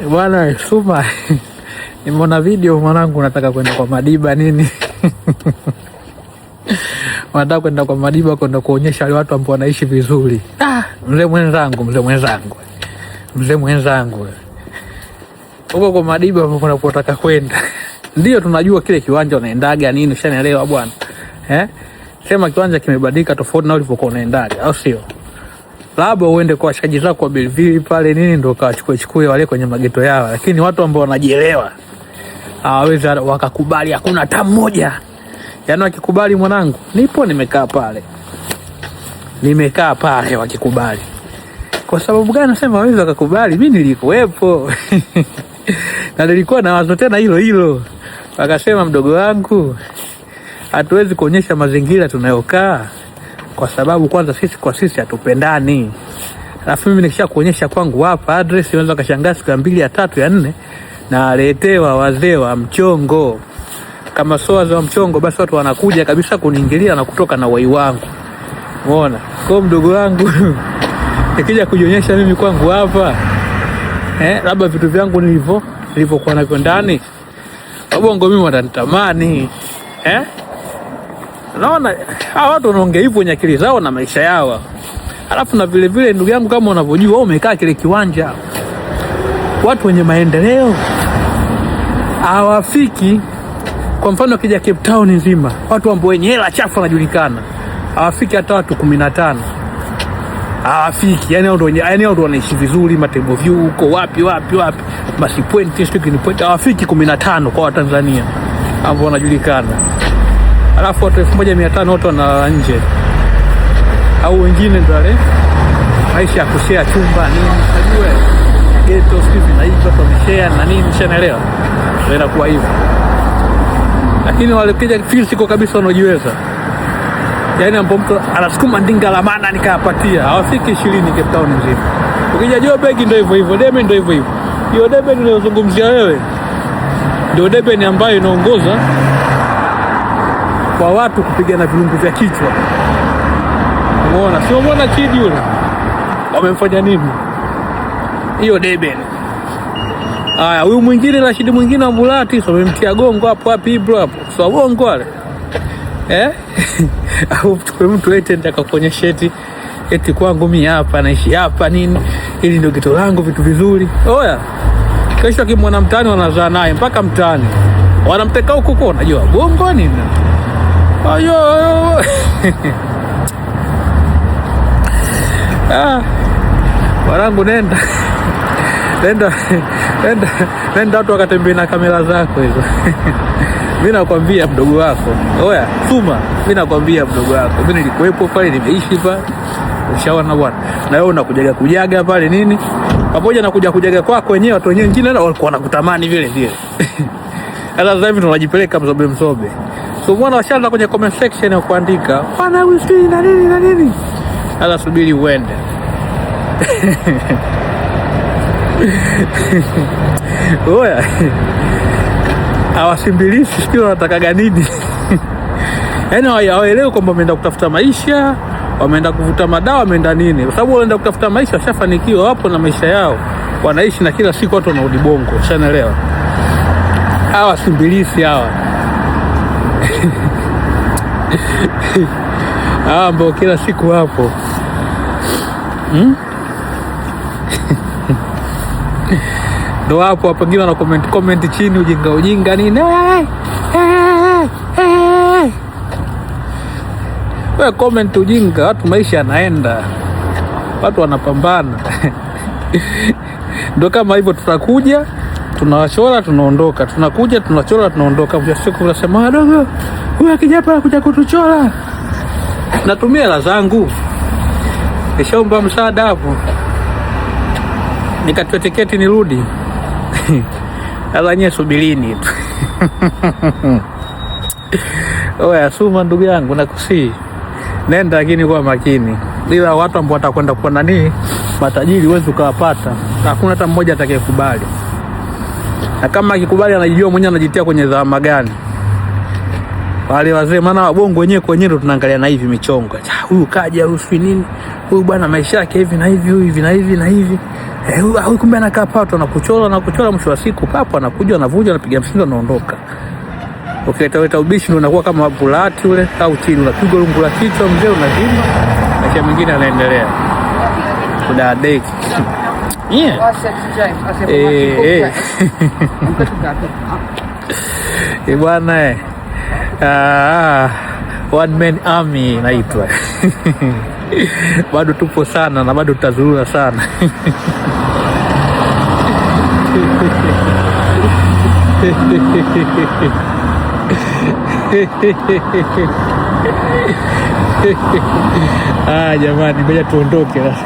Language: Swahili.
Bwana Suma, nimeona video mwanangu, nataka kwenda kwa Madiba nini. Wanataka kwenda kwa Madiba kwenda kuonyesha wale watu ambao wanaishi vizuri. Ah, mzee mwenzangu, mzee mwenzangu, mzee mwenzangu, huko kwa Madiba unapotaka kwenda ndio tunajua kile kiwanja unaendaga nini, ushanielewa bwana eh? Sema kiwanja kimebadilika tofauti na ulivyokuwa unaendaga, au sio? Labda uende kwa washikaji zako wa Belleville pale nini, ndio kawachukue chukue wale kwenye mageto yao, lakini watu ambao wanajielewa hawawezi wakakubali, hakuna hata mmoja. Yaani wakikubali, mwanangu, nipo nimekaa pale, nimekaa pale wakikubali. Kwa sababu gani nasema hawawezi wakakubali? Mimi nilikuwepo na nilikuwa na wazo tena hilo hilo, wakasema mdogo wangu, hatuwezi kuonyesha mazingira tunayokaa kwa sababu kwanza sisi kwa sisi hatupendani. Alafu mimi nikisha kuonyesha kwangu hapa address, unaweza kashangaa siku ya mbili ya tatu ya nne naletewa wazee wa mchongo. Kama sio wazee wa mchongo, basi watu wanakuja kabisa kuniingilia na kutoka na wai wangu. Umeona? Kwa mdogo wangu nikija kujionyesha mimi kwangu hapa labda vitu vyangu nilivyokuwa navyo ndani, wabongo mimi watanitamani eh? Naona hawa watu wanaongea hivyo wenye akili zao na maisha yao. Alafu na vile vile, ndugu yangu, kama unavyojua wewe umekaa kile kiwanja, watu wenye maendeleo hawafiki. Kwa mfano kija Cape Town nzima, watu ambao wenye hela chafu wanajulikana, hawafiki hata watu 15 hawafiki. Yani hao ndio, yani hao ndio wanaishi vizuri, Matebo View huko wapi wapi wapi, Masi Point, sijui ni Point, hawafiki 15 kwa Watanzania ambao wanajulikana. Alafu watu 1500 wote wanalala nje, au wengine ndo wale maisha ya kushare chumba nini, unajua ghetto siku hizi na hivi watu wameshare na nini, ushanaelewa, ndio inakuwa hivyo. Lakini wale kija physical kabisa wanaojiweza, yaani ambapo mtu anasukuma ndinga la maana nikayapatia, hawafiki 20 Cape Town nzima. Ukija Joburg ndio hivyo hivyo, Durban ndio hivyo hivyo. Hiyo Durban unayozungumzia wewe ndio Durban ambayo inaongoza kwa watu kupigana virungu vya kichwa. Umeona? Sio, umeona Chidi yule wamemfanya nini? Hiyo Durban. Haya, huyu mwingine Rashidi mwingine wa Mulati, so wamemtia gongo hapo wapi Ibro hapo. So bongo wale. Eh? Au mchukue mtu eti nitakakuonyesha eti kwangu mimi hapa naishi hapa nini, ili ndio kitu langu vitu vizuri. Oya. Kesho akimwona mtaani wanazaa naye mpaka mtaani. Wanamteka huko huko, unajua bongo nini? Ayo. Ah, mwanangu nenda. Nenda, nenda, nenda watu wakatembea na kamera zako hizo. Mimi nakwambia mdogo wako. Oya, Suma, mimi nakwambia mdogo wako. Mimi nilikuwepo pale, nimeishi pale. Ushaona bwana. Na wewe unakujaga kujaga pale nini? Pamoja na kuja kujaga kwako wenyewe, watu wenyewe wengine walikuwa wanakutamani vile vile. Sasa hivi tunajipeleka mzobe mzobe. So mwana washaanza kwenye comment section ya kuandika, bwana huyu sijui na nini na nini. Sasa subiri uende. Oya. Hawasimbilisi sijui wanatakaga nini. Yaani hawaelewi kwamba wameenda kutafuta maisha, wameenda kuvuta madawa, wameenda nini? Kwa sababu wanaenda kutafuta maisha, washafanikiwa, wapo na maisha yao, wanaishi na kila siku watu wanarudi bongo, ushanielewa? Hawa simbilisi hawa hawa ambao kila siku wapo ndo hapo hapo, wengine wana comment chini ujinga ujinga nini. Wewe comment ujinga, watu maisha yanaenda, watu wanapambana. Ndo kama hivyo, tutakuja tunawachora tunaondoka, tunakuja tunachora tunaondoka. Mwisho siku tunasema wadogo, huyu akija hapa kuja kutuchora. Natumia hela zangu, nishaomba msaada hapo, nikatwe tiketi nirudi. Sasa nyie subirini tu. Oya Suma, ndugu yangu, nakusii nenda, lakini kwa makini, ila watu ambao watakwenda kwa nani matajiri huwezi ukawapata, hakuna hata mmoja atakayekubali, na kama akikubali anajijua mwenyewe anajitia kwenye dhama gani. Wale wazee, maana wabongo wenyewe kwa wenyewe ndo tunaangalia na hivi michongo, huyu kaja huyu sijui nini, huyu bwana maisha yake hivi na hivi, huyu hivi na hivi na hivi. Huyu kumbe anakaa pato, anakuchora anakuchora, mwisho wa siku papo anakuja anavuja anapiga msindo anaondoka. Ukileta ubishi ndio unakuwa kama bulati ule au chini unapigwa lungu la kichwa mzee, unazima, maisha mengine yanaendelea. Kudadeki. Yeah. I said to James, I said, well, Eh, eh. I'm good to go. Eh, bwana eh. Ah, one man army inaitwa. Bado tupo sana na bado tutazurura sana. Ah, jamani, ngoja tuondoke sasa.